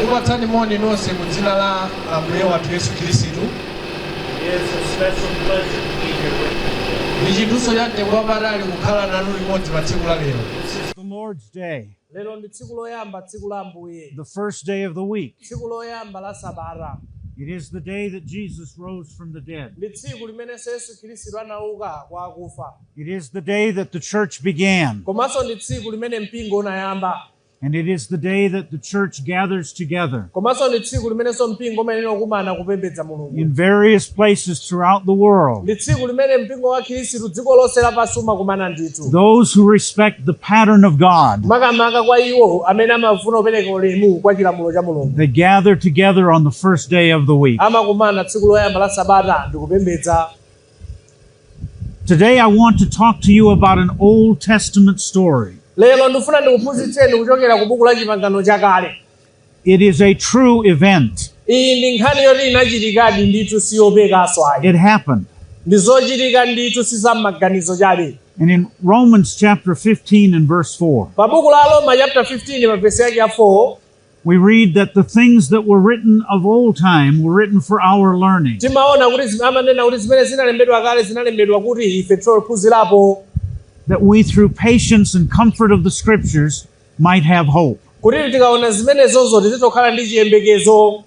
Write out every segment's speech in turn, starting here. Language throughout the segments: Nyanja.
Ndikupatsani moni nonse mu dzina la Ambuye wathu Yesu Khristu. It is a special pleasure to be here with you today. Ndi chinthuso cha mtengo wapatali kukhala nanu limodzi pa tsiku la lero. This is the Lord's Day, Lero ndi tsiku loyamba, tsiku la Ambuye, the first day of the week. Tsiku loyamba la sabata. It is the day that Jesus rose from the dead. Ndi tsiku limenenso Yesu Khristu anauka kwa akufa. It is the day that the church began, Komanso ndi tsiku limene mpingo unayamba. And it is the day that the church gathers together Komanso ndi tsiku limenenso mpingo umayenera kukumana kupembedza Mulungu in various places throughout the world. Ndi tsiku limene mpingo wa Khristu dziko lonse lapansi umakumana ndithu. Those who respect the pattern of God, Makamaka kwa iwo amene amafuna kupereka ulemu kwa chilamulo cha Mulungu, they gather together on the first day of the week. Amakumana tsiku loyamba la sabata ndi kupembedza. Today I want to talk to you about an Old Testament story. Lero ndifuna ndikuphunzitseni kuchokera ku buku la Chipangano Chakale. It is a true event. Iyi ndi nkhani yoti inachitikadi ndithu, siyopekanso ayi. It happened. Ndi zochitika ndithu, si za m'maganizo chabe. And in Romans chapter 15 and verse 4, Pa buku la Roma chapter 15 pa vesi yake ya 4, we read that the things that were written of old time were written for our learning, timaona kuti amanena kuti zimene zinalembedwa kale zinalembedwa kuti ife tiphunzirapo, that we through patience and comfort of the scriptures might have hope. Kuti tikaona zimenezozo tizitokhala ndi chiyembekezo.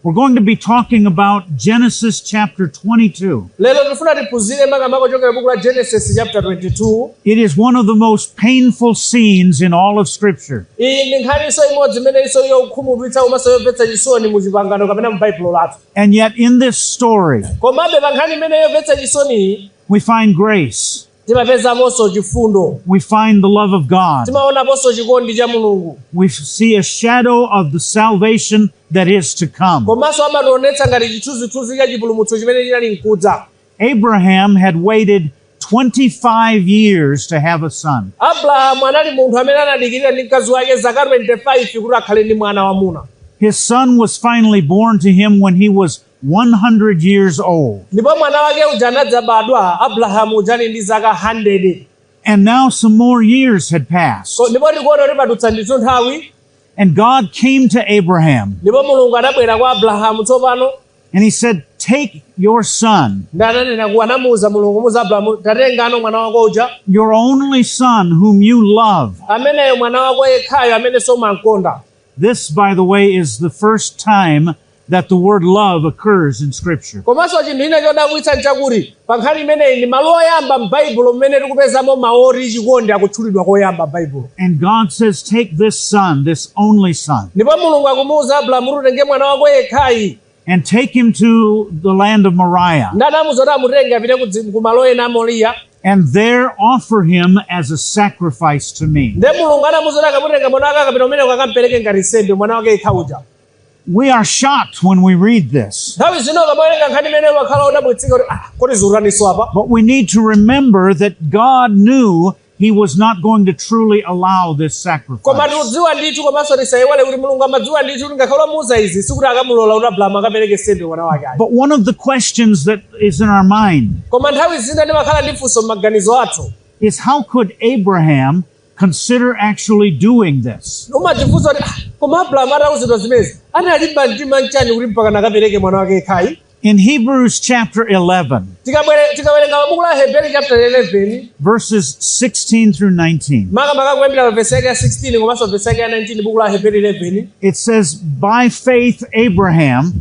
We're going to be talking about Genesis chapter 22. Lero tifuna tiphunzire makamaka kuchokera buku la Genesis chapter 22. It is one of the most painful scenes in all of Scripture. Iyi ndi nkhaniso imodzi imenenso yokhumudwitsa komanso yomvetsa chisoni mu chipangano kapena mu Baibulo lathu. And yet in this story, Komabe pa nkhani imene yomvetsa chisoniyi, we find grace. Timapezaponso chifundo. We find the love of God. Timaonaponso chikondi cha Mulungu. We see a shadow of the salvation that is to come. Komanso amationetsa ngati chithunzithunzi cha chipulumutso chimene chinali mkudza. Abraham had waited 25 years to have a son. Abrahamu anali munthu amene anadikirira ndi mkazi wake zaka 25 kuti akhale ndi mwana wamuna. His son was finally born to him when he was 100 years old. Ndipo mwana wake uja anadzabadwa Abrahamu uja ali ndi zaka 100. And now some more years had passed. Ndipo tikuona kuti padutsa ndithu nthawi. And God came to Abraham Ndipo Mulungu anabwera kwa Abrahamu tsopano. And he said, "Take your son, Ndi ananena ku anamuwuza Mulungu muza Abrahamu, tatengano mwana wako uja, your only son whom you love." Ameneyo mwana wako yekhayo amene somankonda. This, by the way, is the first time that the word love occurs in Scripture. Komanso chinthu china chodabwitsa nchakuti pa nkhani imeneyi ndi malo oyamba m'Baibulo mmene tikupezamo mawu oti chikondi akutchulidwa koyamba m'Baibulo. And God says, "Take this son, this only son, Ndipo Mulungu akumuwuza Abrahamu kuti utenge mwana wako yekhayi, and take him to the land of Moriah, ndi anamuwuza kuti amutenge apite ku malo ena a Moriya, and there offer him as a sacrifice to me." Nde Mulungu anamuwuza kuti akamutenga mwana wake akapita kumeneko akampereke ngati nsembe mwana wake yekha uja. We are shocked when we read this. Nthawi zino kamawerenga nkhani imene makhala odabwitsika kuti ah, kodi zikutaniso apa? But we need to remember that God knew he was not going to truly allow this Koma sacrifice. tikudziwa ndithu komanso tisayiwale kuti Mulungu amadziwa ndithu kuti ngakhale wamuwuza izi sikuti akamulola kuti Abrahamu akapereke nsembe mwana wake ayi. But one of the questions that is in our mind Koma nthawi zina ndimakhala ndi funso m'maganizo athu, is, how could Abraham consider actually doing this? Umadzifunsa kuti ah, koma Abrahamu atawuzidwa zimenezi analimba mtima mchani kuti mpaka akapereke mwana wake yekhayi? In Hebrews chapter 11, Tikawerenga buku la Hebrew chapter 11, verses 16 through 19, makamaka kuyambira pa vesi yake ya 16 komanso vesi yake ya 19, buku la Hebrew 11, it says, "By faith, Abraham,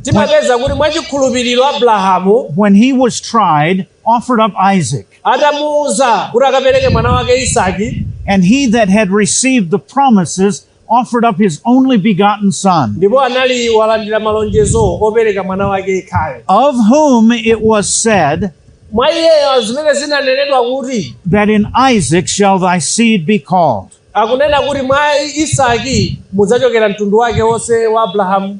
timapeza kuti mwachikhulupiriro Abrahamu, when he was tried, offered up Isaac. Atamuwuza kuti akapereke mwana wake Isaki, And he that had received the promises offered up his only begotten son, ndipo anali walandira malonjezo opereka mwana wake yekhayo, of whom it was said, mwa iyeyo zimene zinanenedwa kuti, that in Isaac shall thy seed be called." Akunena kuti mwa Isaki mudzachokera mtundu wake wonse wa Abrahamu,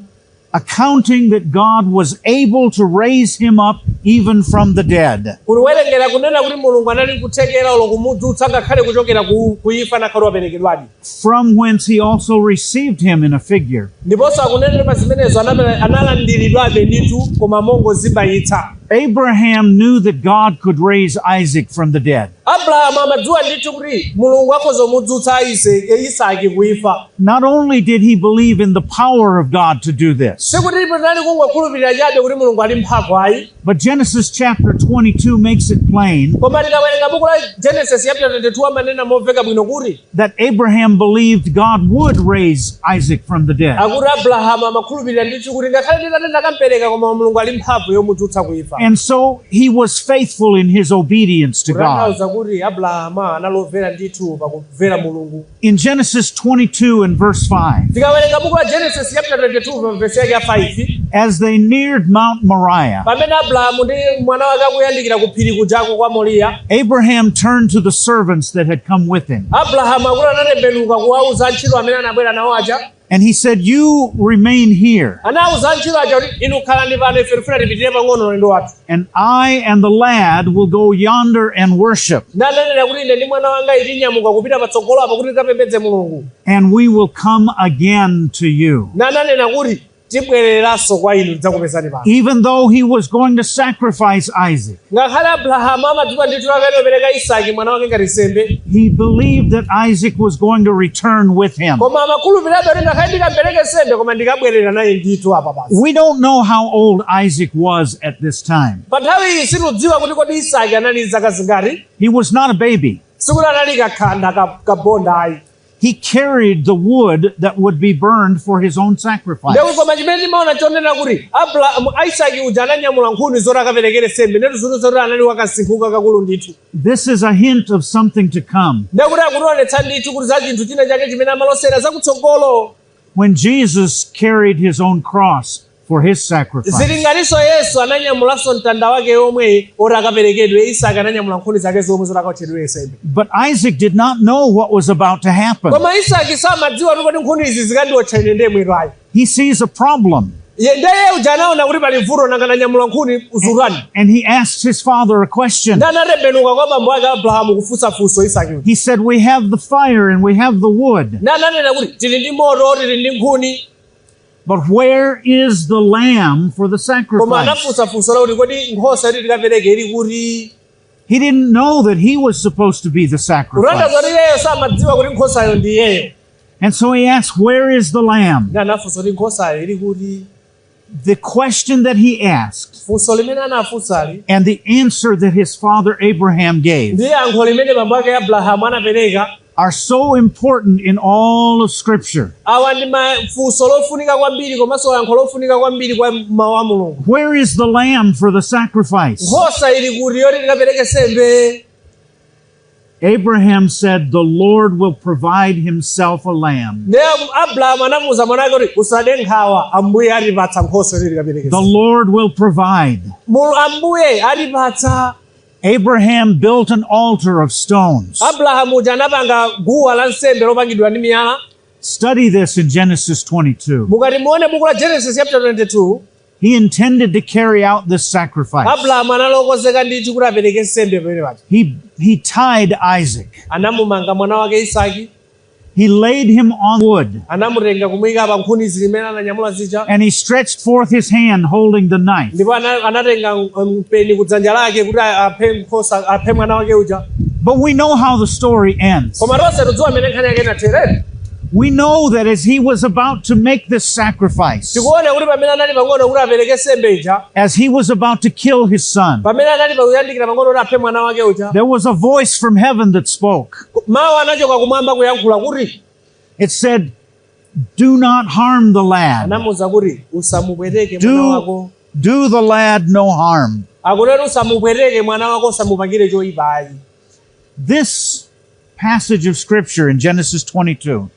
Accounting that God was able to raise him up even from the dead, kuwerengera kunena kuti Mulungu anali kuthekera ulo kumudzutsa ngakhale kuchokera ku kuimfa nakhale waperekedwadi, from whence he also received him in a figure." Ndiponso akunenera pa zimenezo analandiridwabe ndithu koma mongozimbayitsa. Abraham knew that God could raise Isaac from the dead. Abrahamu amadziwa ndithu kuti Mulungu akhoza kumudzutsa Isaki kuimfa. Not only did he believe in the power of God to do this, Sikuti panali kungokhulupirira chabe kuti Mulungu ali mphamvu ayi, but Genesis chapter 22 makes it plain koma tikawerenga buku la Genesis chapter 22 amanena momveka bwino kuti that Abraham believed God would raise Isaac from the dead. Akuti Abrahamu amakhulupirira ndithu kuti ngakhale nditati ndakampereka, koma Mulungu ali mphamvu yomudzutsa kuimfa. And so he was faithful in his obedience to God. Kutanthauza kuti Abrahamu analovera ndithu pakumvera Mulungu. In Genesis 22 and verse 5, Tikawerenga buku la Genesis chapter 22 pa verse yake ya 5, as they neared Mount Moriah, pamene Abrahamu ndi mwana wake akuyandikira ku phiri kujako kwa Moriya, Abraham turned to the servants that had come with him. Abrahamu akuti anatembenuka kuwauza antchito amene anabwera nawo aja. And he said, "You remain here, Anawuza antchito aja kuti inu khalani pano, ife tifuna tipitire pang'ono ulendo wathu, and I and the lad will go yonder and worship, ndanenera kuti ine ndi mwana wanga itinyamuka kupita patsogolo apo kuti tikapembedze Mulungu, and we will come again to you." Nananena kuti tibwereranso kwa inu, tidzakupezani pano. Even though he was going to sacrifice Isaac, Ngakhale Abrahamu amadziwa ndithu akanapereka Isaki mwana wake ngati nsembe, he believed that Isaac was going to return with him. Koma amakhulupirirabe kuti ngakhale ndikampereke nsembe, koma ndikabwerera naye ndithu apa basi. We don't know how old Isaac was at this time. Pa nthawi iyi situdziwa kuti kodi Isaki anali zaka zingati. He was not a baby. Sikuti anali kakhanda kabonda ayi. He carried the wood that would be burned for his own sacrifice. Ndekuti koma chimene timaona chonena kuti Abrahamu Isaki uja ananyamula nkhuni zoti akaperekere nsembe, ndetu zinthu zoti anali wakasinkhuka kakulu ndithu. This is a hint of something to come. Ndekuti akutionetsa ndithu kuti za chinthu china chake chimene amalosera zakutsogolo. When Jesus carried his own cross for his sacrifice, Zilinganiso Yesu ananyamulanso mtanda wake omwe oti akaperekedwe, Isaki ananyamula nkhuni zake zomwe zoti akaotchedwe nsembe. But Isaac did not know what was about to happen. Koma Isaki samadziwa kuti kodi nkhuni izi zikandiotcha ine ndemwetu ayi. He sees a problem Ndiye uja anaona kuti pali vuto, nanga nanyamula nkhuni zutani? And he asks his father a question. Ndi anatembenuka kwa bambo ake Abrahamu kufunsa funso Isaki uja. He said, "We have the fire and we have the wood, Ndi ananena kuti tili ndi moto, tili ndi nkhuni, but where is the lamb for the koma sacrifice?" anafunsa funso lakuti kodi nkhosa yoti tikapereke ili kuti? He didn't know that he was supposed to be the Kutanthauza sacrifice. kuti iyeyo samadziwa kuti nkhosayo ndi iyeyo. And so he asked, "Where is the lamb?" Ndi anafunsa kuti nkhosayo ili kuti? The question that he asked Funso limene anafunsali and the answer that his father Abraham gave ndi yankho limene bambo ake Abrahamu anapereka are so important in all of Scripture. Awa ndi mafunso lofunika kwambiri komanso yankho lofunika kwambiri kwa mawu a Mulungu. Where is the lamb for the sacrifice? Nkhosa ili kuti yoti tikapereke nsembe? Abraham said, "The Lord will provide himself a lamb." Ndiye Abrahamu anamuwuza mwana wake kuti usade nkhawa, Ambuye atipatsa nkhosa yoti tikapereke The nsembe. Lord will provide. Ambuye atipatsa. Abraham built an altar of stones. Abrahamu uja anapanga guwa la nsembe lopangidwa ndi miyala. Study this in Genesis 22. Mukati muone buku la Genesis chapter 22, He intended to carry out this sacrifice. Abrahamu analokozeka ndithu kuti apereke nsembe pamene paja. He tied Isaac. Anamumanga mwana wake Isaki. He laid him on wood Anamutenga kumuyika pa nkhuni zimene ananyamula zija, and he stretched forth his hand holding the knife. Ndipo anatenga mpeni kudzanja lake kuti aphe nkhosa, aphe mwana wake uja. But we know how the story ends. Koma tonse tudziwa mmene nkhani yake inatherera. We know that as he was about to make this sacrifice, Tikuona kuti pamene anali pang'ono kuti apereke nsembe ija, as he was about to kill his son, pamene anali pakuyandikira pang'ono kuti aphe mwana wake uja, there was a voice from heaven that spoke. Mawu anachoka kumwamba kuyankhula kuti, It said, "Do not harm the lad. Anamuwuza kuti usamupweteke mwana wako. Do the lad no harm." Akunena usamupweteke mwana wako, usamupangire choyipa ayi. This passage of scripture in Genesis 22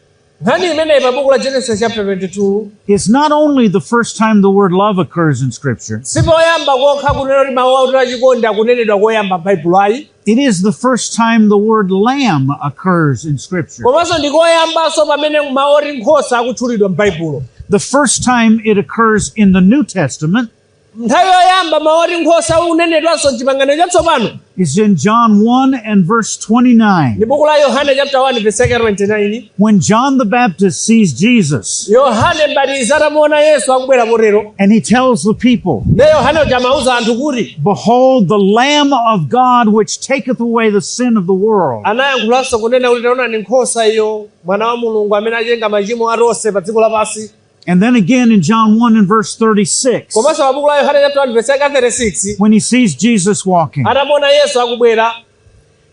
Nkhani imeneyi pa buku la Genesis chapter 22 is not only the first time the word love occurs in scripture, sipoyamba kokha kunena kuti mawu akuti achikondi akunenedwa koyamba m'Baibulo ayi, it is the first time the word lamb occurs in scripture. Komanso ndikoyambanso pamene mawu oti nkhosa akutchulidwa m'Baibulo. The first time it occurs in the New Testament. Nthawi yoyamba mawu oti nkhosa unenedwanso mchipangano chatsopano is in John 1 and verse 29. Ndi buku la Yohane chapter 1 verse yake 29. When John the Baptist sees Jesus Yohane Mbatizi atamuona Yesu akubwera potero and he tells the people, ne Yohane uja amauza anthu kuti, "Behold, the Lamb of God which taketh away the sin of the world." Anayankhulanso kunena kuti taonani nkhosa iyo mwana wa Mulungu amene atenga machimo atonse pa dziko lapansi. And then again in John 1 and verse 36, Komanso pa buku la Yohane chapter 1 verse yake 36, when he sees Jesus walking, atamuona Yesu akubwera,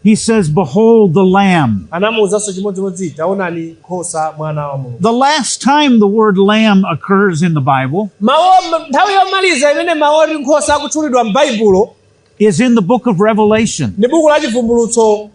he says, "Behold the Lamb." Anamuwuzanso chimodzimodzi taonani nkhosa mwana wa Mulungu. The last time the word lamb occurs in the Bible Mawu nthawi yomaliza imene mawu oti nkhosa akutchulidwa m'Baibulo is in the book of Revelation, ndi buku la Chivumbulutso,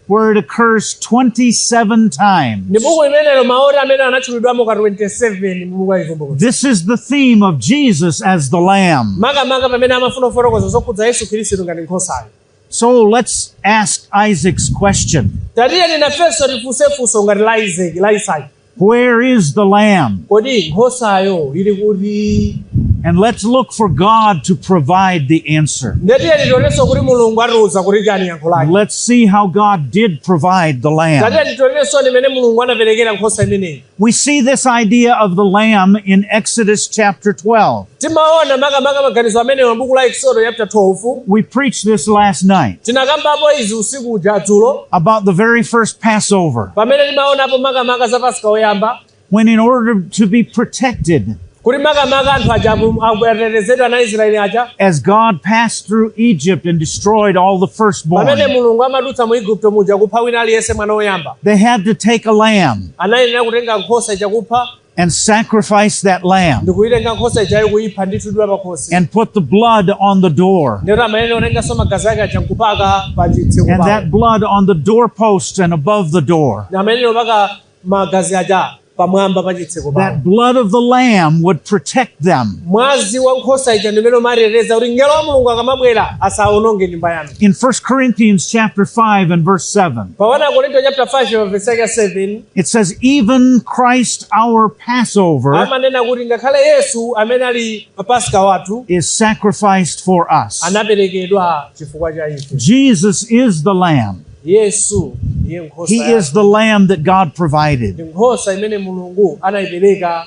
where it occurs 27 times. Ndi buku limenelo mawu oti amene anatchulidwamo ka 27 mu buku la Chivumbulutso. This is the theme of Jesus as the Lamb. Makamaka pamene amafuna kufotokoza zokhudza Yesu Khristu ngati nkhosayo. So let's ask Isaac's question. Tatiyeni nafenso tifunse funso ngati la Isaki la Isaki. Where is the Lamb? Kodi nkhosayo ili kuti? And let's look for God to provide the answer. Ndetiyeni tionenso kuti Mulungu atiwuza kuti chani yankho lake. Let's see how God did provide the Lamb. Tatiyeni tionenso limene Mulungu anaperekera nkhosa imeneyi. We see this idea of the Lamb in Exodus chapter 12. Timaona makamaka maganizo amenewa m'buku la Exodo chapter 12. We preached this last night Tinakambapo izi usiku uja dzulo about the very first Passover, pamene timaonapo makamaka za Paska woyamba, when in order to be protected kuti makamaka anthu aja atetezedwa na Israeli aja as God passed through Egypt and destroyed all the firstborn, pamene Mulungu amadutsa mu Igupto muja kupha wina aliyense mwana woyamba, they had to take a lamb anayenera kutenga nkhosa ichakupha and sacrifice that lamb ndikuyitenga nkhosa ijayo kuyipha ndithu pakhosi and put the blood on the door, ndikuti amayenera kutenganso magazi ake aja nkupaka pa chitseko and that pawo blood on the doorpost and above the door. Amayenera kupaka magazi aja pamwamba pa chitseko pawo. That blood of the lamb would protect them. Mwazi wa nkhosa ija ndimene umateteza kuti mngelo wa Mulungu akamabwera asawononge nyumba yanu. In 1 Corinthians chapter 5 and verse 7, Pa 1 Korinto chapter 5 verse yake 7, it says, "Even Christ our Passover amanena kuti ngakhale Yesu amene ali Paska wathu is sacrificed for us." anaperekedwa chifukwa cha ife. Jesus is the lamb. Yesu ndiye nkhosa He yathu. is the lamb that God provided. Ndi nkhosa imene Mulungu anayipereka.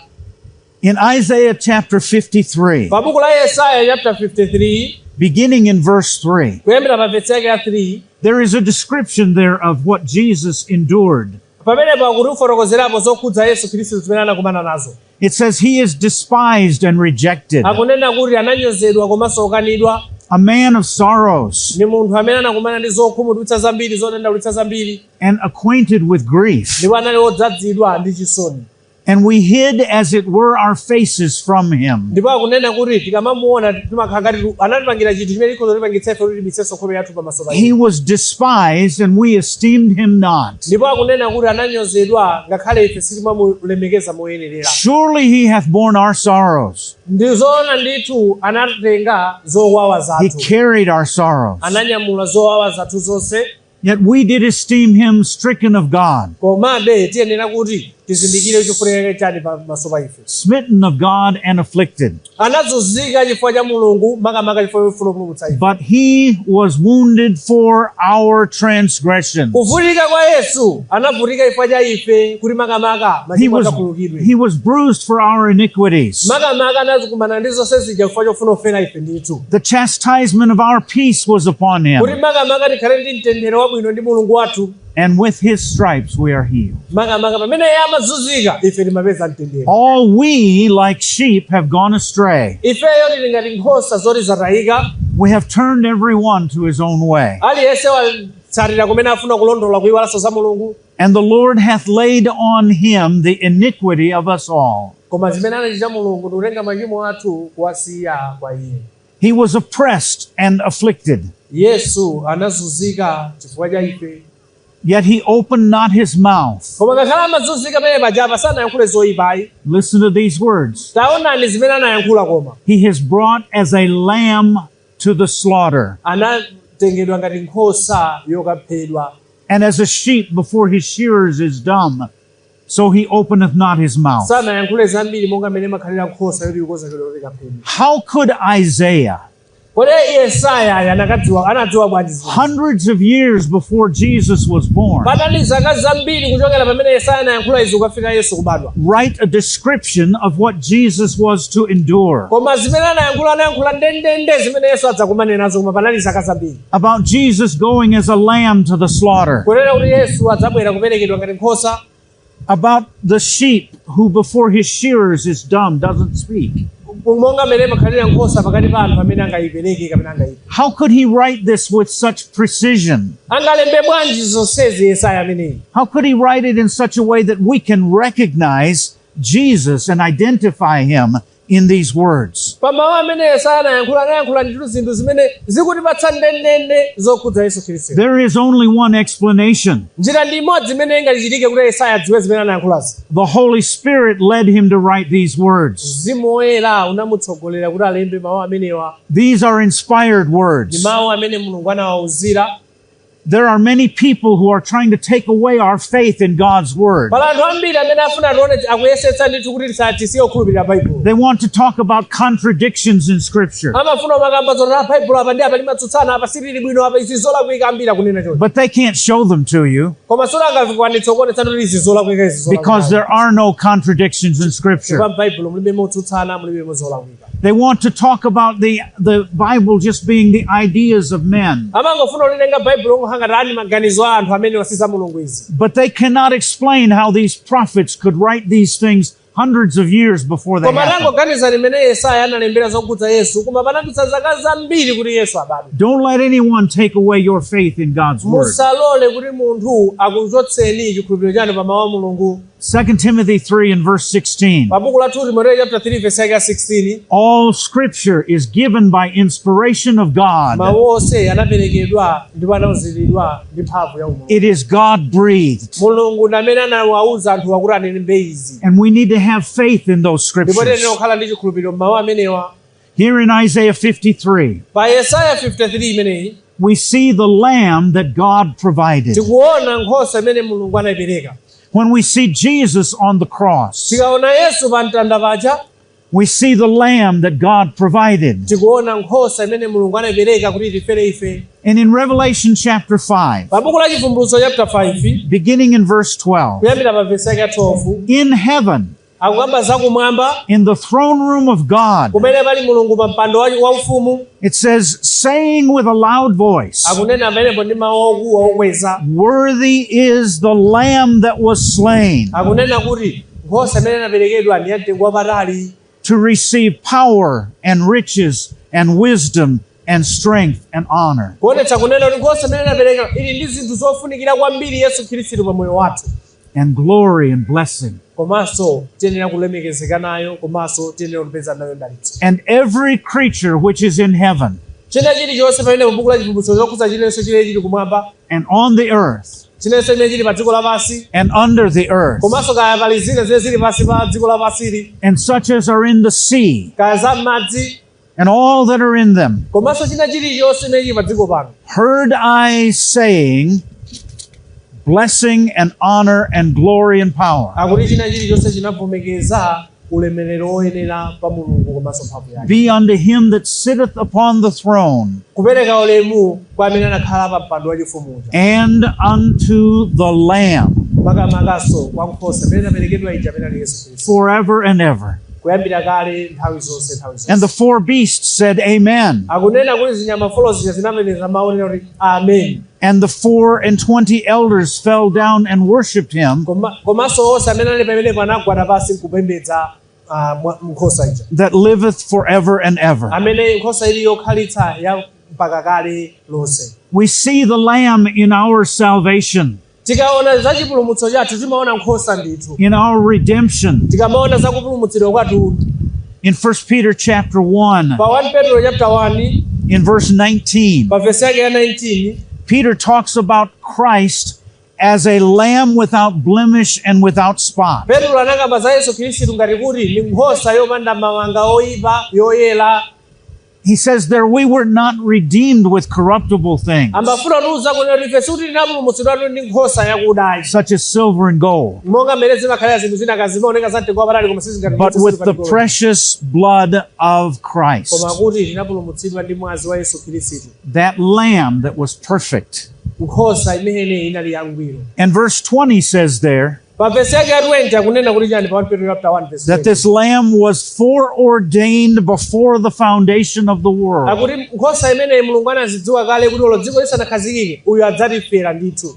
In Isaiah chapter 53, Pa buku la Yesaya chapter 53, beginning in verse 3, kuyambira pa verse yake ya 3, there is a description there of what Jesus endured. Pamenepo akuti ufotokozerapo zokhudza Yesu Khristu zimene anakumana nazo. It says, "He is despised and rejected, Akunena kuti ananyozedwa komanso okanidwa, a man of sorrows ndi munthu amene anakumana ndi zokhumudwitsa zambiri zodandaulitsa zambiri, and acquainted with grief. Ndipo anali wodzazidwa ndi chisoni. And we hid, as it were, our faces from him." Ndipo akunena kuti tikamamuona timakhala ngati anatipangira chinthu chimene chikhoza kutipangitsa ife kuti tibisenso nkhope yathu pamaso pa "He iye. was despised, and we esteemed him not. Ndipo akunena kuti ananyozedwa ngakhale ife sitimamulemekeza moyenerera. Surely he hath borne our sorrows." Ndizoona ndithu anatenga zowawa He zathu. carried our sorrows. Ananyamula zowawa zathu zonse. "Yet we did esteem him stricken of God, Komabe tiyenera kuti tizindikire chofunika chani pamaso pa ife. smitten of God, and afflicted. Anazunzika chifukwa cha Mulungu makamaka chifukwa chofuna kupulumutsa ife. But he was wounded for our transgressions." Kuvutika kwa Yesu anavutika chifukwa cha ife kuti makamaka He machimo was, akakhululukidwe. he was bruised for our iniquities. Makamaka anazikumana ndi zonse zija chifukwa chofuna kufera ife ndithu. The chastisement of our peace was upon him, Kuti makamaka tikhale ndi mtendere wabwino ndi Mulungu wathu. and with his stripes we are healed. Makamaka pamene iye amazunzika ife timapeza mtendere. All we, like sheep, have gone astray. Ifeyo tili ngati nkhosa zoti zatayika. We have turned every one to his own way. Aliyense watsatira kumene afuna kulondola kuyiwalanso za Mulungu. And the Lord hath laid on him the iniquity of us all. Koma zimene anachita Mulungu ndikutenga machimo athu kuwasiya kwa iye. He was oppressed and afflicted, Yesu anazunzika chifukwa cha ife, yet he opened not his mouth. Koma ngakhale amazunzika pamene pajapa sanayankhule zoyipayi. Listen to these words. Taonani zimene anayankhula koma. He is brought as a lamb to the slaughter, Anatengedwa ngati nkhosa yokaphedwa, and as a sheep before his shearers is dumb, so he openeth not his mouth. Sanayankhule zambiri monga mmene makhalira nkhosa yoti ikukonzekedwa kuti ikaphedwe. How could Isaiah, Kodi Yesaya anakadziwa anadziwa bwanji zinthu? hundreds of years before Jesus was born, Patali zaka zambiri kuchokera pamene Yesaya anayankhula izi kukafika Yesu kubadwa, write a description of what Jesus was to endure? Koma zimene anayankhula anayankhula ndendende zimene Yesu adzakumane nazo, koma panali zaka zambiri. About Jesus going as a lamb to the slaughter, Kunena kuti Yesu adzabwera kuperekedwa ngati nkhosa, about the sheep who before his shearers is dumb, doesn't speak. Monga mmene makhalira nkhosa pakati pa anthu amene angayipereke kapena angayiphe. How could he write this with such precision? Angalembe bwanji zonsezi Yesaya ameneyi? How could he write it in such a way that we can recognize Jesus and identify him in these words? Pa mawu amene Yesaya anayankhula anayankhula ndithu zinthu zimene zikutipatsa ndendende zokhudza Yesu Khristu. There is only one explanation. Njira ndi imodzi imene ingachitike kuti Yesaya adziwe zimene anayankhulazi. The Holy Spirit led him to write these words. Mzimu Woyera unamutsogolera kuti alembe mawu amenewa. These are inspired Ndi words. mawu amene Mulungu anawawuzira. There are many people who are trying to take away our faith in God's word. Pala anthu ambiri amene afuna tione akuyesetsa ndithu kuti tisatisiye kukhulupirira Baibulo. They want to talk about contradictions in Scripture, Amafuna umakamba zoti "Ah, Baibulo apa ndi apa limatsutsana apa silili bwino apa izi zolakwika ambiri akunena choncho." but they can't show them to you Koma sunangakwanitsa kuonetsa kuti izi zolakwika izi zolakwika. because there are no contradictions in Scripture. Pa Baibulo mulibe motsutsana mulibe mozolakwika. They want to talk about the Bible just being the ideas of men, Amangofuna kulitenga Baibulo ngohanga tani maganizo a anthu amene wasiza Mulungu izi. But they cannot explain how these prophets could write these things hundreds of years before they Koma happened. tangoganiza limene Yesaya analembera zokhudza Yesu koma panadutsa zaka zambiri kuti Yesu abadwe. Don't let anyone take away your faith in God's word. Musalole kuti munthu akuchotseni chikhulupiriro chanu pa mawu a Mulungu. 2 Timothy 3 and verse 16. Pa buku la 2 Timoteyo chapter 3 verse yake ya 16. All scripture is given by inspiration of God. Mawu onse anaperekedwa ndipo anauziridwa ndi mphamvu ya Mulungu. It is God breathed. Mulungu ndi amene anawawuza anthu akuti anenembe izi. And we need to have faith in those Ndipo tiyenera scriptures. kukhala ndi chikhulupiriro m'mawu amenewa. Here in Isaiah 53, Pa Yesaya 53 imeneyi, we see the lamb that God provided. Tikuona nkhosa imene Mulungu anayipereka. When we see Jesus on the cross, Tikaona Yesu pa mtanda paja, we see the lamb that God provided. Tikuona nkhosa imene Mulungu anayipereka kuti tifere ife. And in Revelation chapter 5, Pa buku la Chivumbulutso chapter 5, beginning in verse 12, kuyambira pa verse yake ya 12, in heaven, akukamba zakumwamba, in the throne room of God, kumene pali Mulungu pa mpando waufumu, it says, saying with a loud voice, akunena pamenepo ndi mawu okuwa okweza, "Worthy is the lamb that was slain akunena kuti nkhosa imene inaperekedwa ndi yamtengo wapatali, to receive power and riches and wisdom and strength and honor." Kuonetsa kunena kuti nkhosa imene inaperekedwa ili ndi zinthu zofunikira kwambiri Yesu Khristu pa moyo wathu, and glory and blessing. Komanso tiyenera kulemekezeka nayo komanso tiyenera kupeza nayo dalitso. And every creature which is in heaven China chilichonse pamene buku la Chivumbulutso chokhudza chilenso chimene chili kumwamba, and on the earth chinenso chimene chili pa dziko lapansi, and under the earth komanso kaya pali zina zimene zili pansi pa dziko lapansili, and such as are in the sea kaya za m'madzi, and all that are in them, komanso china chilichonse chimene chili pa dziko pano, heard I saying, "Blessing and honor and glory and power akuti china chilichonse chinavomekeza ulemerero woyenera pa Mulungu komanso mphamvu yake, be unto him that sitteth upon the throne kupereka ulemu kwa amene anakhala pa mpando wachifumuja, and unto the Lamb makamakaso kwa nkhosa imene inaperekedwa ija amene ali Yesu Khristu, forever and ever." kuyambira kale nthawi zonse nthawi And the zonse. four beasts said, "Amen." Akunena kuti zinyama four zija zinameneza mawu onena kuti amen. And the 24 elders fell down and worshipped him Komanso onse amene ali pamenepo anagwada pansi nkupembedza ah, nkhosa ija, that liveth forever and ever. Amene nkhosa ili yokhalitsa ya mpaka kale lonse. We see the Lamb in our salvation, Tikaona za chipulumutso chathu timaona nkhosa ndithu, in our redemption. Tikamaona za kupulumutsidwa kwathu. In 1 Peter chapter 1, Pa 1 Petro chapter 1, in verse 19, pa vesi yake ya 19, Peter talks about Christ as a lamb without blemish and without spot. Petro anakamba za Yesu Khristu ngati kuti ndi nkhosa yopanda mawanga oyipa yoyera. He says there, we were not redeemed with corruptible things, Amafuna kutiuza kunena kuti ife sikuti tinapulumutsidwatu ndi nkhosa yakudayi, such as silver and gold, monga mmene zimakhalira zinthu zina kazimaoneka za mtengo wapatali koma but with the precious blood of Christ, koma kuti tinapulumutsidwa ndi mwazi wa Yesu Khristu, that lamb that was perfect. Nkhosa imene inali yangwiro. And verse 20 says there Pa vesi yake ya 20 akunena kuti chani pa 1 Petro chapter 1 verse that 20? this lamb was foreordained before the foundation of the world. Akuti nkhosa imeneyi Mulungu anazidziwa kale kuti olo dziko lisanakhazikike uyu adzatifera ndithu.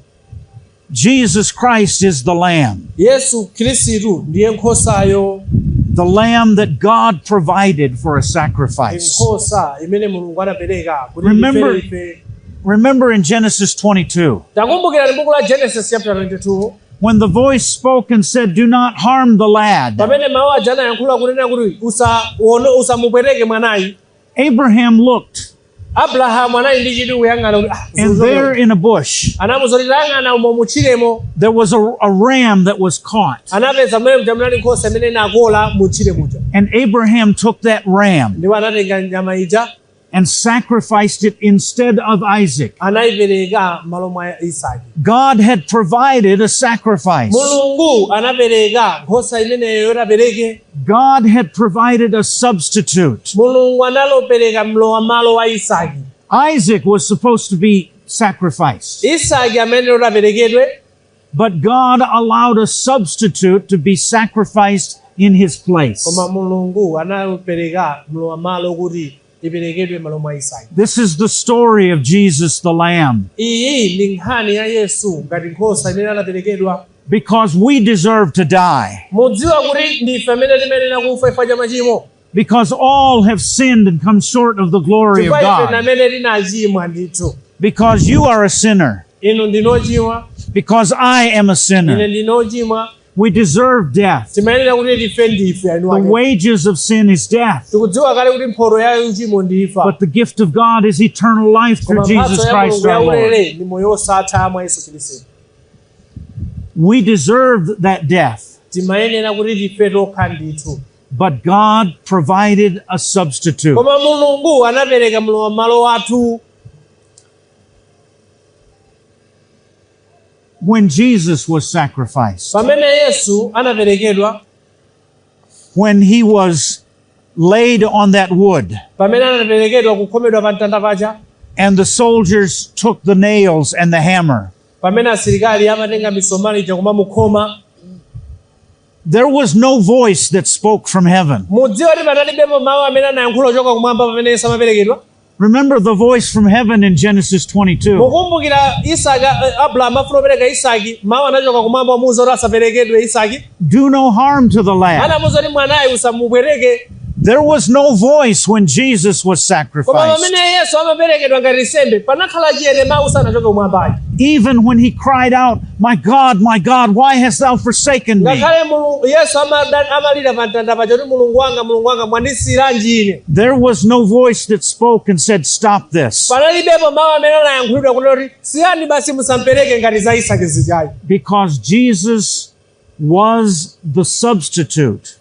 Jesus Christ is the lamb, Yesu Khristu ndiye nkhosayo, the lamb that God provided for a sacrifice. Nkhosa imene Mulungu anapereka kuti ifere ife. Remember in Genesis 22, Takumbukirani buku la Genesis chapter 22, when the voice spoke and said, "Do not harm the lad." Pamene mawu aja anayankhula kunena kuti usamupweteke mwanayi. Abraham looked, Abrahamu anali ndi chidwi kuyang'ana kuti ah, and there in a bush, anamuza kuti tayang'ana umo mutchiremo. There was a ram that was caught. Anapeza mmene muja munali nkhosa imene inakola mutchire muja. And Abraham took that ram Ndipo anatenga nyama ija and sacrificed it instead of Isaac. Anayipereka m'malo mwa Isaki. God had provided a sacrifice. Mulungu anapereka nkhosa imeneyo yotapereke. God had provided a substitute. Mulungu analopereka mlowa malo wa Isaki. Isaac was supposed to be sacrificed, Isaki amene yotaperekedwe, but God allowed a substitute to be sacrificed in his place. Koma Mulungu anapereka mlowa malo kuti iperekedwe m'malo mwa Isaki. This is the story of Jesus the Lamb. Iyi ndi nkhani ya Yesu ngati nkhosa imene anaperekedwa. Because we deserve to die. Mudziwa kuti ndife amene timayenera kufa chifukwa cha machimo. Because all have sinned and come short of the glory of Chifukwa ife God. amene tinachimwa ndithu. Because you are a sinner. Inu ndinochimwa. Because I am a Ine sinner. ndinochimwa. We deserve death. Timayenera kuti tife ndife anu The ake. wages of sin is death. Tikudziwa kale kuti mphotho ya uchimo ndi imfa. But the gift of God is eternal life Koma through mphatso Jesus ya Christ Mulungu our Lord. yaulere ndi moyo wosatha mwa Yesu Khristu. We deserve that death. Timayenera kuti tife tokha ndithu. But God provided a substitute. Koma Mulungu anapereka mlowa malo wathu. When Jesus was sacrificed, Pamene Yesu anaperekedwa, when he was laid on that wood, pamene anaperekedwa kukhomedwa pa mtanda paja, and the soldiers took the nails and the hammer, pamene asilikali amatenga misomali ija kumamukhoma, there was no voice that spoke from heaven. Mudziwa kuti panalibepo mawu amene anayankhula kuchoka kumwamba pamene Yesu amaperekedwa. Remember the voice from heaven in Genesis 22. Mukumbukira Isaka Abrahamu afuna kupereka Isaki, mawu anachoka kumwamba amuwuza kuti asaperekedwe Isaki. "Do no harm to the lad." Anamuwuza kuti mwanayi usamupwereke. There was no voice when Jesus was Koma sacrificed. pamene Yesu amaperekedwa ngati nsembe panakhala chiyere mawu sanachoke kumwambayi. Even when he cried out, "My God, my God, why hast thou forsaken me?" Ngakhale Yesu amalira pa mtanda paja kuti Mulungu wanga, Mulungu wanga, mwandisiyiranji ine, There was no voice that spoke and said, "Stop this." Panalibepo mawu amene anayankhulidwa kunena kuti siyani basi musampereke ngati za Isaki zijayi. Because Jesus was the substitute.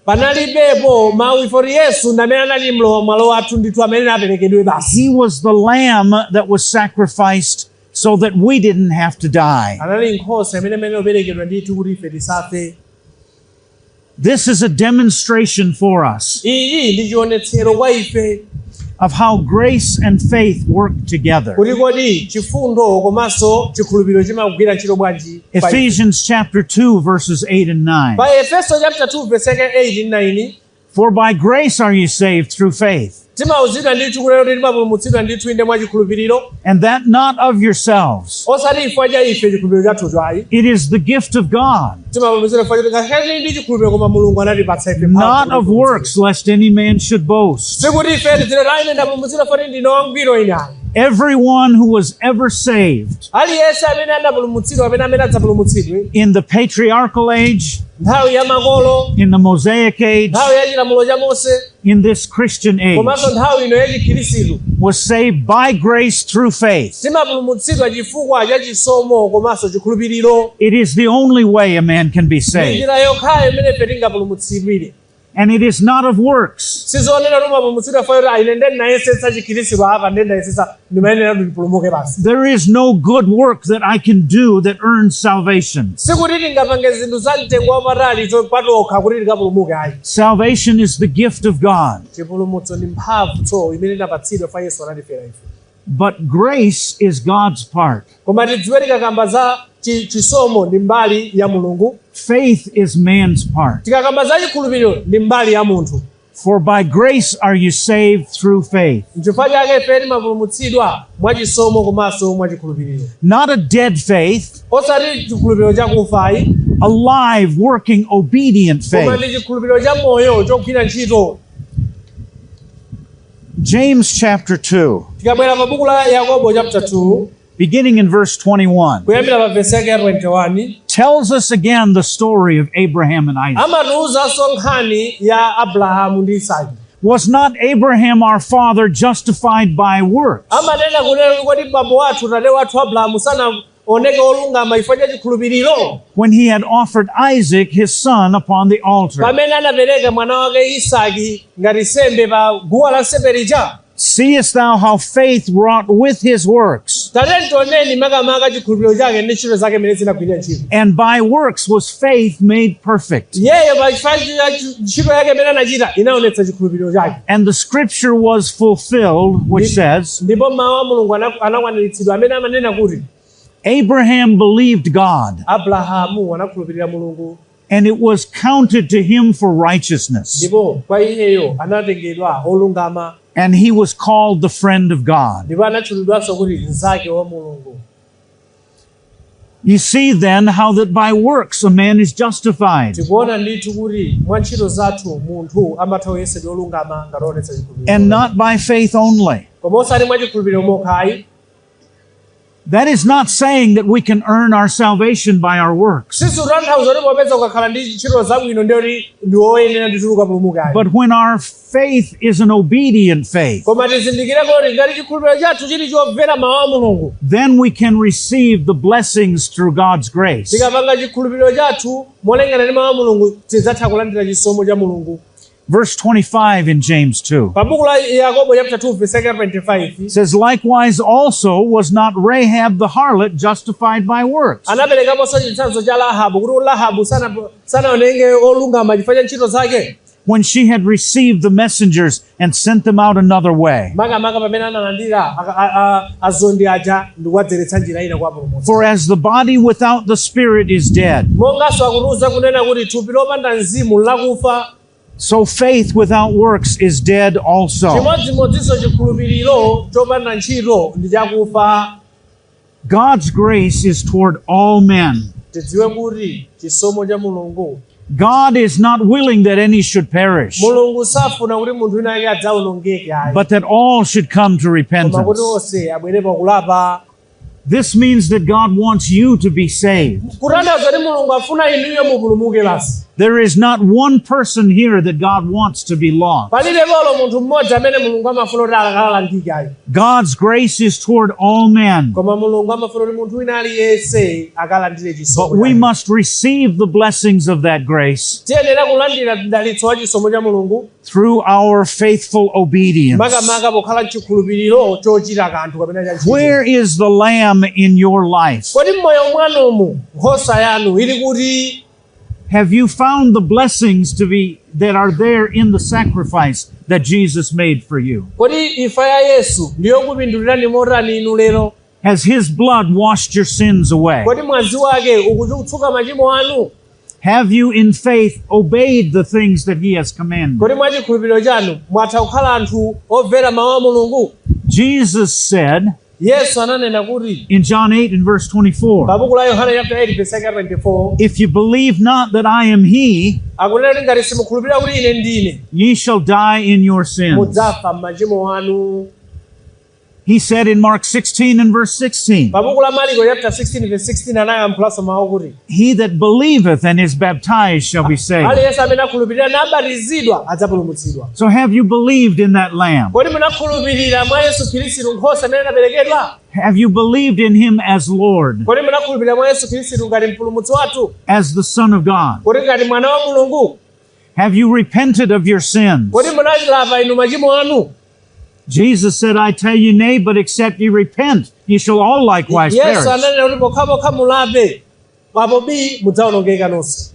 Panalibepo mawu ifoti Yesu ndi amene anali mlowa malo wathu ndithu amene aperekedwe basi. He was the lamb that was sacrificed so that we didn't have to die. Anali nkhosa imene imene yoperekedwa ndithu kuti ife tisafe. This is a demonstration for us Iyi ndi chionetsero kwa ife of how grace and faith work together. Kuti kodi chifundo komanso chikhulupiriro chimagwira ntchito bwanji pa ife. Ephesians chapter 2 verses 8 and 9. Pa Efeso chapter 2 verse 8 and 9, For by grace are you saved through faith, timauzidwa ndithu kulero kuti timapulumutsidwa ndithu inde mwa chikhulupiriro, and that not of yourselves. Osati chifukwa cha ife chikhulupiriro chathucho ayi. It is the gift of God, Timapulumutsidwa chifukwa choti ngakhale tili ndi chikhulupiriro koma Mulungu anatipatsa ife mphamvu not kuti of works, lest any man should boast. Sikuti ife tidzere ayi ine ndapulumutsidwa foti ndine wangwiro ine ayi. Everyone who was ever saved Aliyense amene anapulumutsidwa amene amene adzapulumutsidwe in the patriarchal age, nthawi ya makolo, in the Mosaic age, nthawi ya chilamulo cha Mose, in this Christian age, komanso nthawi ino yachikhirisitu, was saved by grace through faith. Timapulumutsidwa chifukwa cha chisomo komanso chikhulupiriro. It is the only way a man can be saved. Njira yokhayo imene ife tingapulumutsidwire. And it is not of works. Sizonena kuti umapulumutsidwa fayo kuti ine ndinayesetsa chikhristu apa ndendayesetsa ndimayenera kuti ndipulumuke basi. There is no good work that I can do that earns salvation. Sikuti tingapange zinthu za mtengo wapatali patokha kuti tikapulumuke ayi. Salvation is the gift of God. Chipulumutso ndi mphamvu tso imene inapatsidwa fa Yesu anatifera ife. But grace is God's part. Koma tidziwe tikakamba za chisomo ndi mbali ya Mulungu. Faith is man's part. Tikakamba za chikhulupiriro ndi mbali ya munthu. For by grace are you saved through faith. Nchifukwa chake ife timapulumutsidwa mwachisomo komanso mwachikhulupiriro. Not a dead faith, Osati chikhulupiriro chakufa ayi, a live, working, obedient koma faith. ndi chikhulupiriro cha moyo chogwira ntchito. James chapter 2, Tikabwera pa buku la Yakobo chapter 2, beginning in verse 21, kuyambira pa vesi yake ya 21, tells us again the story of Abraham and Isaac. Amatiwuzanso nkhani ya Abrahamu ndi Isake. Was not Abraham our father justified by works Amanena kunena kuti bambo wathu tate wathu Abrahamu sanaoneke olungama chifukwa cha chikhulupiriro when he had offered Isaac his son upon the altar? Pamene anapereka mwana wake Isaki ngati nsembe pa guwa la nsembe lija? Seest thou how faith wrought with his works? Tate tioneni makamaka chikhulupiriro chake ndi ntchito zake mmene zinagwirira ntchito. And by works was faith made perfect. Iyeyo pa chifukwa cha ntchito yake imene anachita inaonetsa chikhulupiriro chake. And the scripture was fulfilled, which says, Ndipo mawu a Mulungu anakwaniritsidwa amene amanena kuti Abraham believed God, Abrahamu anakhulupirira Mulungu, and it was counted to him for righteousness. Ndipo kwa iyeyo anatengedwa olungama. And he was called the friend of God. Ndipo anatchulidwanso kuti mnzake wa Mulungu. You see then how that by works a man is justified Tikuona ndithu kuti mwa ntchito zathu munthu amatha kuyesedwa olungama ngati onetsa chikhulupiriro, and not by faith only. Koma osati mwa chikhulupiriro mokha ayi. That is not saying that we can earn our salvation by our works. Sizikutanthauza kuti popeza ukakhala ndi ntchito zabwino ndiyoti ndi woyenera ndithu ukapulumuka ayi. But when our faith is an obedient faith, Koma tizindikire kuti ngati chikhulupiriro chathu chili chomvera mawu a Mulungu, then we can receive the blessings through God's grace. Tikapanga chikhulupiriro chathu molingana ndi mawu a Mulungu tidzatha kulandira chisomo cha Mulungu. Verse 25 in James 2 Pa buku la Yakobo chapter 2 verse 25 says, "Likewise also was not Rahab the harlot justified by works anaperekaponso chitsanzo cha Rahabu kuti Rahabu sanaoneke olungama chifukwa cha ntchito zake when she had received the messengers and sent them out another way?" Makamaka pamene analandira azondi aja ndikuwadzeretsa njira ina kuwapulumutsa. For as the body without the spirit is dead, Monganso akutiuza kunena kuti thupi lopanda mzimu lakufa, so faith without works is dead also. Chimodzimodzinso chikhulupiriro chopanda ntchito ndi chakufa. God's grace is toward all men. Tidziwe kuti chisomo cha Mulungu, God is not willing that any should perish, Mulungu safuna kuti munthu wina ake adzawonongeke ayi, but that all should come to koma kuti repentance. onse abwere pakulapa. This means that God wants you to be saved. Kutanthauza kuti Mulungu afuna inuyo mupulumuke basi. There is not one person here that God wants to be lost. Palibe polo munthu mmodzi amene Mulungu amafuna kuti alakalangike ayi. God's grace is toward all men, Koma Mulungu amafuna kuti munthu wina aliyense akalandire chisomo but we chake. Must receive the blessings of that grace Tiyenera kulandira mdalitso wa chisomo cha Mulungu through our faithful obedience. makamaka pokhala mchikhulupiriro chochita kanthu kapena cha ntchito. Where is the lamb in your life? Kodi mmoyo mwanumu nkhosa yanu ili kuti? Have you found the blessings to be that are there in the sacrifice that Jesus made for you? Kodi imfa ya Yesu ndiyokupindulirani motani inu lero? Has his blood washed your sins away? Kodi mwazi wake ukutsuka machimo anu? Have you in faith obeyed the things that he has commanded? Kodi mwachikhulupiriro chanu mwatha kukhala anthu omvera mawu a Mulungu? Jesus said Yesu ananena kuti in John 8 and verse 24, pa buku la Yohane chapter 8 verse 24, "If you believe not that I am he, akunena kuti ngati simukhulupirira kuti ine ndine, ye shall die in your sins." Mudzafa m'machimo anu. He said in Mark 16 and verse 16, Pa buku la Mariko chapter 16 verse 16 anayankhulanso mawu kuti "He that believeth and is baptized shall be saved." Aliyense amene akhulupirira nabatizidwa adzapulumutsidwa. So have you believed in that lamb? Kodi munakhulupirira mwa Yesu Khristu nkhosa imene inaperekedwa? Have you believed in him as Lord, Kodi munakhulupirira mwa Yesu Khristu ngati mpulumutsi wathu, as the Son of God? kodi ngati mwana wa Mulungu? Have you repented of your sins? Kodi munalapa inu machimo anu? Jesus said, I tell you, nay, but except ye repent, ye shall all likewise Yesu perish. ananena kuti pokhapokha mulape, apo bii mudzawonongeka nonse.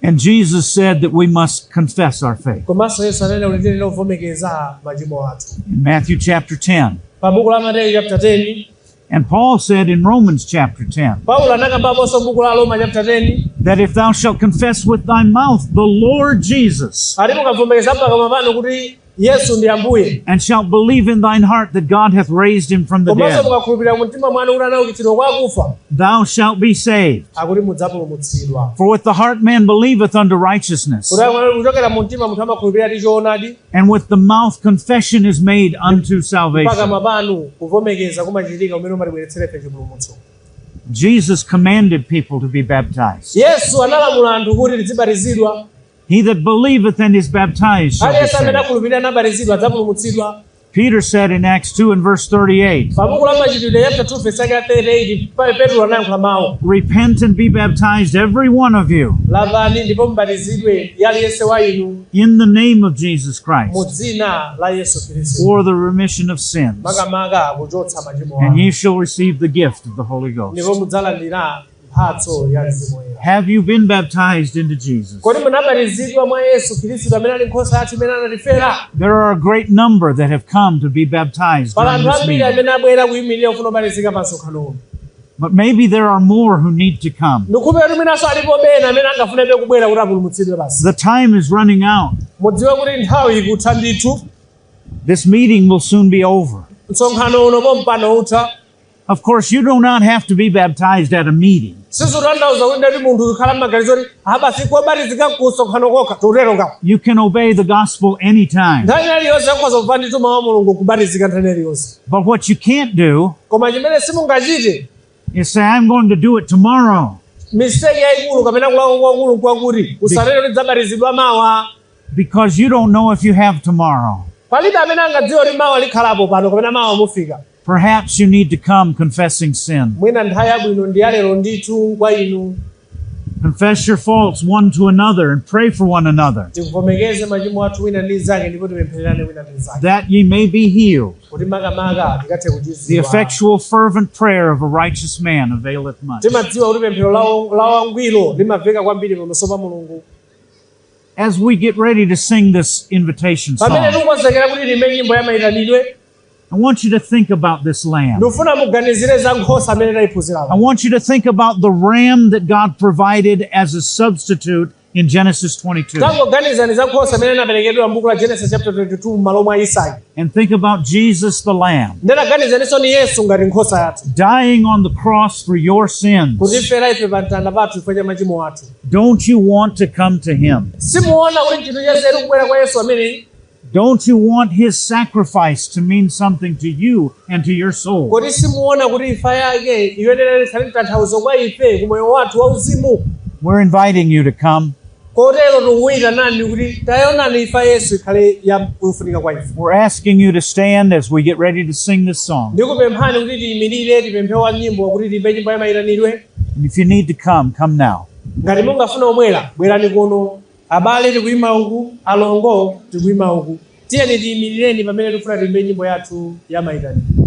And Jesus said that we must confess our faith. Komanso Yesu ananena kuti tiyenera kuvomereza machimo athu. In Matthew chapter 10. Pa buku la Mateyu chapter 10. And Paul said in Romans chapter 10 Paulo anakambaponso buku la Roma chapter 10 that if thou shalt confess with thy mouth the Lord Jesus ati mukavomereza pakamwa panu kuti Yesu ndi Ambuye, and shalt believe in thine heart that God hath raised him from the komanso dead, mukakhulupirira mu mtima mwanu kuti anaukitsidwa kwa akufa, thou shalt be saved. akuti mudzapulumutsidwa. For with the heart man believeth unto righteousness, Kuti kuchokera mu mtima munthu amakhulupirira ndi choonadi, and with the mouth confession is made unto salvation. pakamwa panu kuvomekeza kumachitika kumene umatibweretsera ife chipulumutso. Jesus commanded people to be baptized. Yesu analamula anthu kuti tizibatizidwa. He that believeth and is baptized shall be Aliyense amene saved. akhulupirira anabatizidwa adzapulumutsidwa. Peter said in Acts 2 and verse 38, Pa buku la Machitidwe chapter 2 verse yake ya 38, Petro anayankhula mawu, Repent and be baptized, every one of you, lapani ndipo mubatizidwe aliyense wa inu in the name of Jesus mu Christ, dzina la Yesu Khristu, for the remission of sins, makamaka kuchotsa machimo and anu, ye shall receive the gift of the Holy ndipo Ghost. mudzalandira mphatso ya Mzimu Woyera. Have you been baptized into Jesus? Kodi munabatizidwa mwa Yesu Khristu amene ali nkhosa yathu imene anatifera? There are a great number that have come to be baptized Pali during anthu this ambiri meeting. amene abwera kuyimirira kufuna kubatizika pa msonkhano uno. But maybe there are more who need to come. Ndikukhulupirira kuti mwinanso alipo ena amene angafunebe kubwera kuti apulumutsidwe basi. The time is running out. Mudziwe kuti nthawi ikutha ndithu. This meeting will soon be over. Msonkhano uno pompano utha. Of course, you do not have to be baptized at a meeting. Sizotanthauza kuti ndati munthu ukhala m'maganizo kuti abasi kobatizika ku msonkhano kokha tutero ngako. You can obey the gospel anytime. Nthawi ina iliyonse akhoza kumva ndithu mawu a Mulungu kubatizika nthawi ina iliyonse. But what you can't do Koma chimene simungachite, is say, I'm going to do it tomorrow, mistake yayikulu kapena kulakwa kwakulu nkwakuti usatero tidzabatizidwa mawa. because you don't know if you have tomorrow. Palibe amene angadziwe kuti mawa likhalapo pano kapena mawa mufika. Perhaps you need to come confessing sin. Mwina nthawi yabwino ndi yalero ndithu kwa inu. Confess your faults one to another and pray for one another, Tivomekeze machimo athu wina ndi mnzake ndipo tipemphererane wina ndi mnzake, that ye may be healed. kuti makamaka tikathe The kuchizidwa. effectual, fervent prayer of a righteous man availeth much. Timadziwa kuti pemphero la wangwiro limamveka kwambiri pamaso pa Mulungu. As we get ready to sing this invitation Pamene song, tikukonzekera kuti tiimbe nyimbo ya mayitanidwe, I want you to think about this lamb. ndikufuna muganizire za nkhosa amene tayiphunzirapo. I want you to think about the ram that God provided as a substitute in Genesis 22. Tangoganizani za nkhosa amene inaperekedwa m'buku la Genesis chapter 22 m'malo mwa Isake. And think about Jesus the Lamb Ndetaganizaninso ni Yesu ngati nkhosa yathu, dying on the cross for your sins. kutifera ife pa mtanda pathu chifukwa cha machimo athu. Don't you want to come to him? Simuona kuti chinthu chanzeru kubwera kwa Yesu amene? Don't you want his sacrifice to mean something to you and to your soul? Kodi simuona kuti imfa yake iyenera ikhale mtanthauzo kwa ife ku moyo wathu wauzimu? We're inviting you to come. Kotero tikukuyitanani kuti tayonani imfa Yesu ikhale ya kufunika kwa ife. We're asking you to stand as we get ready to sing this song. Ndikupemphani kuti tiyimirire tipemphe wa nyimbo kuti tiyimbe nyimbo ya mayitanidwe. And if you need to come, come now. Ngati mungafuna kubwera, bwerani kuno. Abale tikuyima uku, alongo tikuyima uku. Tiyeni tiyimirireni pamene tikufuna tiyimbe nyimbo yathu ya mayitanidwe.